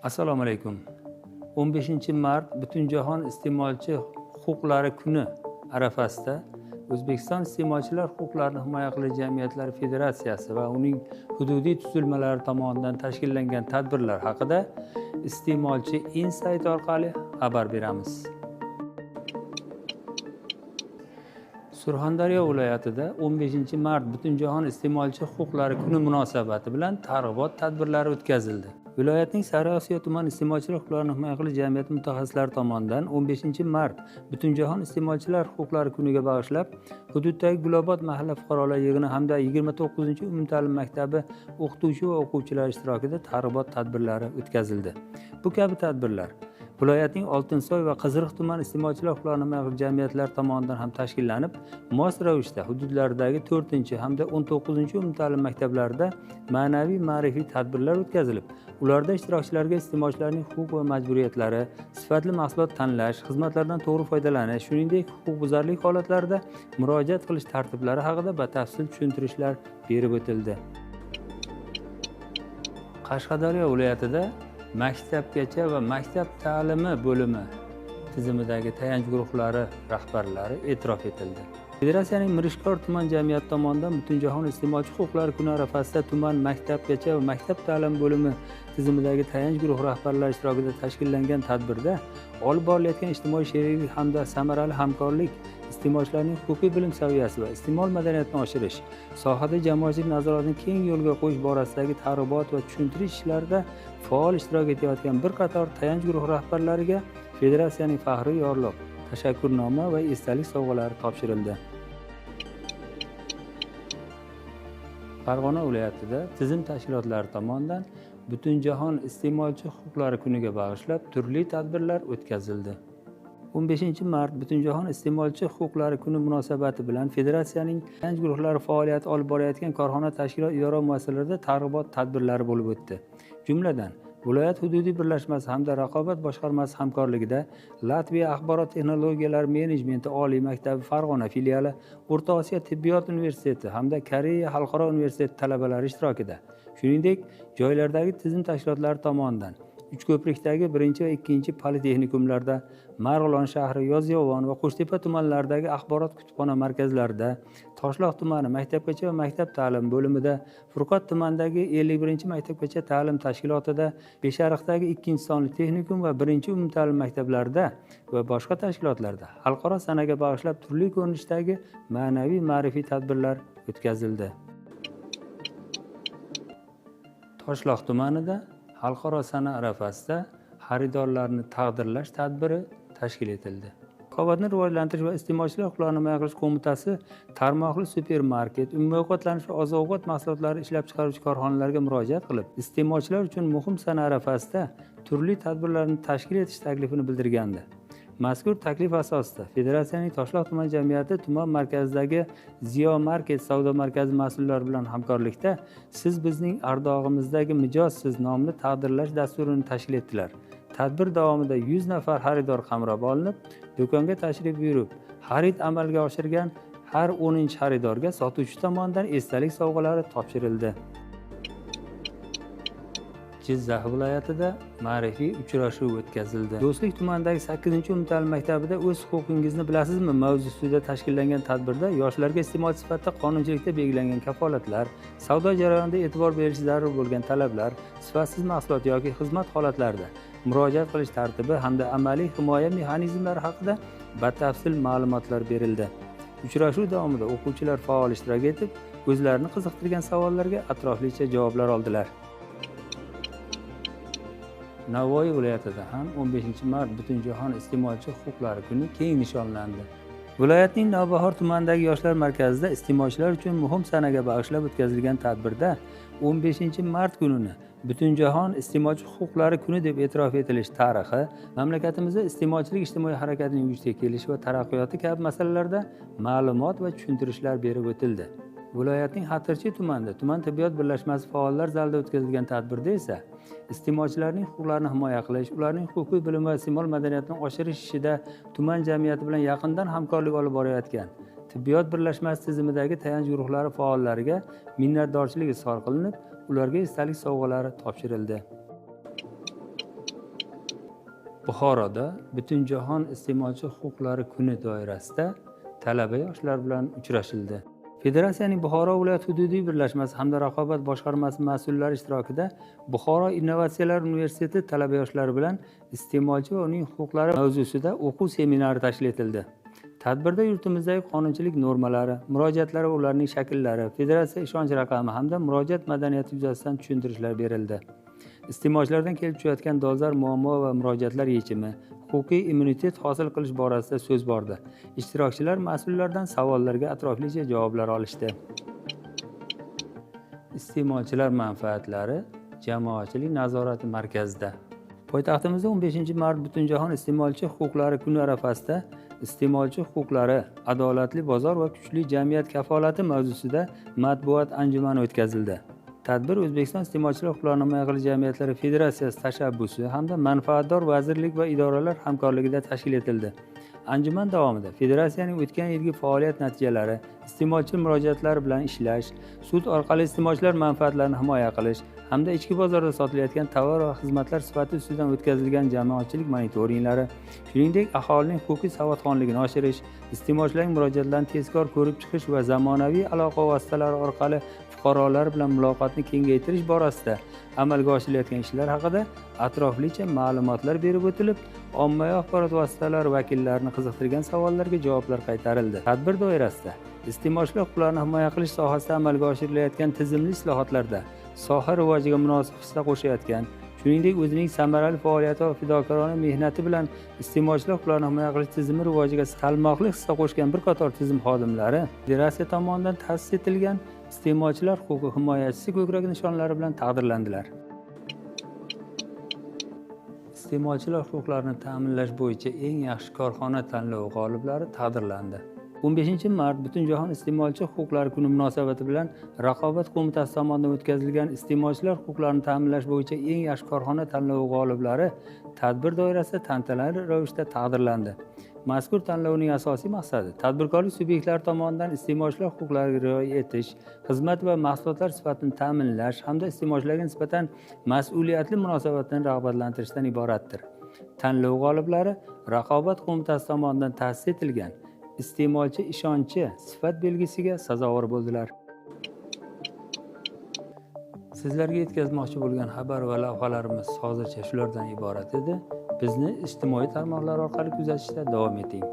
Assalomu alaykum. 15 mart Butunjahon iste'molchi huquqlari kuni arafasida O'zbekiston iste'molchilar huquqlarini himoya qilish jamiyatlari federatsiyasi va uning hududiy tuzilmalari tomonidan tashkillangan tadbirlar haqida Iste'molchi Insight orqali xabar beramiz. Surxondaryo viloyatida 15 mart Butunjahon iste'molchi huquqlari kuni munosabati bilan targ'ibot tadbirlari o'tkazildi. Viloyatning Sariosiyo tuman iste'molchilar huquqlarini himoya qilish jamiyati mutaxassislari tomonidan 15 mart Butunjahon iste'molchilar huquqlari kuniga bag'ishlab hududdagi Gulobod mahalla fuqarolar yig'ini hamda 29 umumta'lim maktabi o'qituvchi va o'quvchilari ishtirokida targ'ibot tadbirlari o'tkazildi. Bu kabi tadbirlar viloyatning Oltinsoy va Qiziriq tuman iste'molchilar huquqlarini himoya qilish jamiyatlari tomonidan ham tashkillanib, mos ravishda hududlardagi 4 hamda 19 umumta'lim maktablarida ma'naviy ma'rifiy tadbirlar o'tkazilib, ularda ishtirokchilarga iste'molchilarning huquq va majburiyatlari, sifatli mahsulot tanlash, xizmatlardan to'g'ri foydalanish, shuningdek huquqbuzarlik holatlarida murojaat qilish tartiblari haqida batafsil tushuntirishlar berib o'tildi. Qashqadaryo viloyatida maktabgacha va maktab ta'limi bo'limi tizimidagi tayanch guruhlari rahbarlari e'tirof etildi. Federatsiyaning Mirishkor tuman jamiyati tomonidan Butunjahon iste'molchi huquqlari kuni arafasida tuman maktabgacha va maktab ta'limi bo'limi tizimidagi tayanch guruh rahbarlari ishtirokida tashkillangan tadbirda olib borilayotgan ijtimoiy sheriklik hamda samarali hamkorlik, iste'molchilarning huquqiy bilim saviyasi va iste'mol madaniyatini oshirish, sohada jamoatchilik nazoratini keng yo'lga qo'yish borasidagi targ'ibot va tushuntirish ishlarida faol ishtirok etayotgan bir qator tayanch guruh rahbarlariga federatsiyaning faxriy yorliq, tashakkurnoma va esdalik sovg'alari topshirildi. Farg'ona viloyatida tizim tashkilotlari tomonidan Butunjahon iste'molchi huquqlari kuniga bag'ishlab turli tadbirlar o'tkazildi. 15 mart Butunjahon iste'molchi huquqlari kuni munosabati bilan federatsiyaning tayanch guruhlari faoliyati olib borayotgan korxona, tashkilot, idora muassasalarida targ'ibot tadbirlari bo'lib o'tdi. Jumladan, viloyat hududiy birlashmasi hamda raqobat boshqarmasi hamkorligida Latviya axborot texnologiyalari menejmenti oliy maktabi Farg'ona filiali, O'rta Osiyo tibbiyot universiteti hamda Koreya xalqaro universiteti talabalari ishtirokida, shuningdek, joylardagi tizim tashkilotlari tomonidan Uchko'prikdagi 1 va 2 politexnikumlarda, Marg'ilon shahri, Yozyovon va Qo'shtepa tumanlaridagi axborot kutubxona markazlarida, Toshloq tumani maktabgacha va maktab ta'lim bo'limida, Furqat tumanidagi 51 maktabgacha ta'lim tashkilotida, Beshariqdagi 2 sonli texnikum va 1 umumta'lim maktablarida va boshqa tashkilotlarda xalqaro sanaga bag'ishlab turli ko'rinishdagi ma'naviy ma'rifiy tadbirlar o'tkazildi. Toshloq tumanida xalqaro sana arafasida xaridorlarni taqdirlash tadbiri tashkil etildi. Raqobatni rivojlantirish va iste'molchilar huquqlarini himoya qilish qo'mitasi tarmoqli supermarket, umumiy ovqatlanish va oziq-ovqat mahsulotlari ishlab chiqaruvchi korxonalarga murojaat qilib, iste'molchilar uchun muhim sana arafasida turli tadbirlarni tashkil etish taklifini bildirgandi. Mazkur taklif asosida Federatsiyaning Toshloq tuman jamiyati tuman markazidagi Ziyo Market savdo markazi mas'ullari bilan hamkorlikda "Siz bizning ardog'imizdagi mijozsiz" nomli taqdirlash dasturini tashkil etdilar. Tadbir davomida 100 nafar xaridor qamrab olinib, do'konga tashrif buyurib, xarid amalga oshirgan har 10 xaridorga sotuvchi tomonidan esdalik sovg'alari topshirildi. Jizzax viloyatida ma'rifiy uchrashuv o'tkazildi. Do'stlik tumanidagi 8 umumta'lim maktabida "O'z huquqingizni bilasizmi?" mavzusi ustida tashkillangan tadbirda yoshlarga iste'molchi sifatida qonunchilikda belgilangan kafolatlar, savdo jarayonida e'tibor berish zarur bo'lgan talablar, sifatsiz mahsulot yoki xizmat holatlarida murojaat qilish tartibi hamda amaliy himoya mexanizmlari haqida batafsil ma'lumotlar berildi. Uchrashuv davomida o'quvchilar faol ishtirok etib, o'zlarini qiziqtirgan savollarga atroflicha javoblar oldilar. Navoiy viloyatida ham 15 mart Butunjahon iste'molchi huquqlari kuni keng nishonlandi. Viloyatning Navbahor tumanidagi yoshlar markazida iste'molchilar uchun muhim sanaga bag'ishlab o'tkazilgan tadbirda 15 mart kunini Butunjahon iste'molchi huquqlari kuni deb e'tirof etilish tarixi, mamlakatimizda iste'molchilik ijtimoiy harakatining vujudga kelishi va taraqqiyoti kabi masalalarda ma'lumot va tushuntirishlar berib o'tildi. Viloyatning Xatirchi tumanida tuman tibbiyot birlashmasi faollar zalida o'tkazilgan tadbirda esa iste'molchilarning huquqlarini himoya qilish, ularning huquqiy bilimi va iste'mol madaniyatini oshirish ishida tuman jamiyati bilan yaqindan hamkorlik olib borayotgan tibbiyot birlashmasi tizimidagi tayanch guruhlari faollariga minnatdorchilik izhor qilinib, ularga esdalik sovg'alari topshirildi. Buxoroda Butunjahon iste'molchi huquqlari kuni doirasida talaba yoshlar bilan uchrashildi. Federatsiyaning Buxoro viloyat hududiy birlashmasi hamda raqobat boshqarmasi mas'ullari ishtirokida Buxoro innovatsiyalar universiteti talaba yoshlari bilan iste'molchi va uning huquqlari mavzusida o'quv seminari tashkil etildi. Tadbirda yurtimizdagi qonunchilik normalari, murojaatlar va ularning shakllari, federatsiya ishonch raqami hamda murojaat madaniyati yuzasidan tushuntirishlar berildi. Iste'molchilardan kelib tushayotgan dolzarb muammo va murojaatlar yechimi, huquqiy immunitet hosil qilish borasida so'z bordi. Ishtirokchilar mas'ullardan savollarga atroflicha javoblar olishdi. Iste'molchilar manfaatlari jamoatchilik nazorati markazida. Poytaxtimizda 15-mart Butunjahon iste'molchi huquqlari kuni arafasida iste'molchi huquqlari, adolatli bozor va kuchli jamiyat kafolati mavzusida matbuot anjumani o'tkazildi. Tadbir O'zbekiston Iste'molchilar huquqlarini himoya qilish jamiyatlari federatsiyasi tashabbusi hamda manfaatdor vazirlik va idoralar hamkorligida tashkil etildi. Anjuman davomida federatsiyaning o'tgan yilgi faoliyat natijalari, iste'molchi murojaatlari bilan ishlash, sud orqali iste'molchilar manfaatlarini himoya qilish hamda ichki bozorda sotilayotgan tovar va xizmatlar sifati ustidan o'tkazilgan jamoatchilik monitoringlari, shuningdek, aholining huquqiy savodxonligini oshirish, iste'molchilarning murojaatlarini tezkor ko'rib chiqish va zamonaviy aloqa vositalari orqali fuqarolar bilan muloqotni kengaytirish borasida amalga oshirilayotgan ishlar haqida atroflicha ma'lumotlar berib o'tilib, ommaviy axborot vositalari vakillarini qiziqtirgan savollarga javoblar qaytarildi. Tadbir doirasida iste'molchilar huquqlarini himoya qilish sohasida amalga oshirilayotgan tizimli islohotlarda soha rivojiga munosib hissa qo'shayotgan, shuningdek, o'zining samarali faoliyati va fidokorona mehnati bilan iste'molchilar huquqlarini himoya qilish tizimi rivojiga salmoqli hissa qo'shgan bir qator tizim xodimlari federatsiya tomonidan ta'sis etilgan iste'molchilar huquqi himoyachisi ko'krak nishonlari bilan taqdirlandilar. Iste'molchilar huquqlarini ta'minlash bo'yicha eng yaxshi korxona tanlovi g'oliblari taqdirlandi. 15-mart Butunjahon iste'molchi huquqlari kuni munosabati bilan Raqobat qo'mitasi tomonidan o'tkazilgan iste'molchilar huquqlarini ta'minlash bo'yicha eng yaxshi korxona tanlovi g'oliblari tadbir doirasida tantanali ravishda taqdirlandi. Mazkur tanlovning asosiy maqsadi tadbirkorlik subyektlari tomonidan iste'molchilar huquqlariga rioya etish, xizmat va mahsulotlar sifatini ta'minlash hamda iste'molchilarga nisbatan mas'uliyatli munosabatni rag'batlantirishdan iboratdir. Tanlov g'oliblari Raqobat qo'mitasi tomonidan ta'sis etilgan iste'molchi ishonchi sifat belgisiga sazovor bo'ldilar. Sizlarga yetkazmoqchi bo'lgan xabar va lavhalarimiz hozircha shulardan iborat edi. Bizni ijtimoiy tarmoqlar orqali kuzatishda davom eting.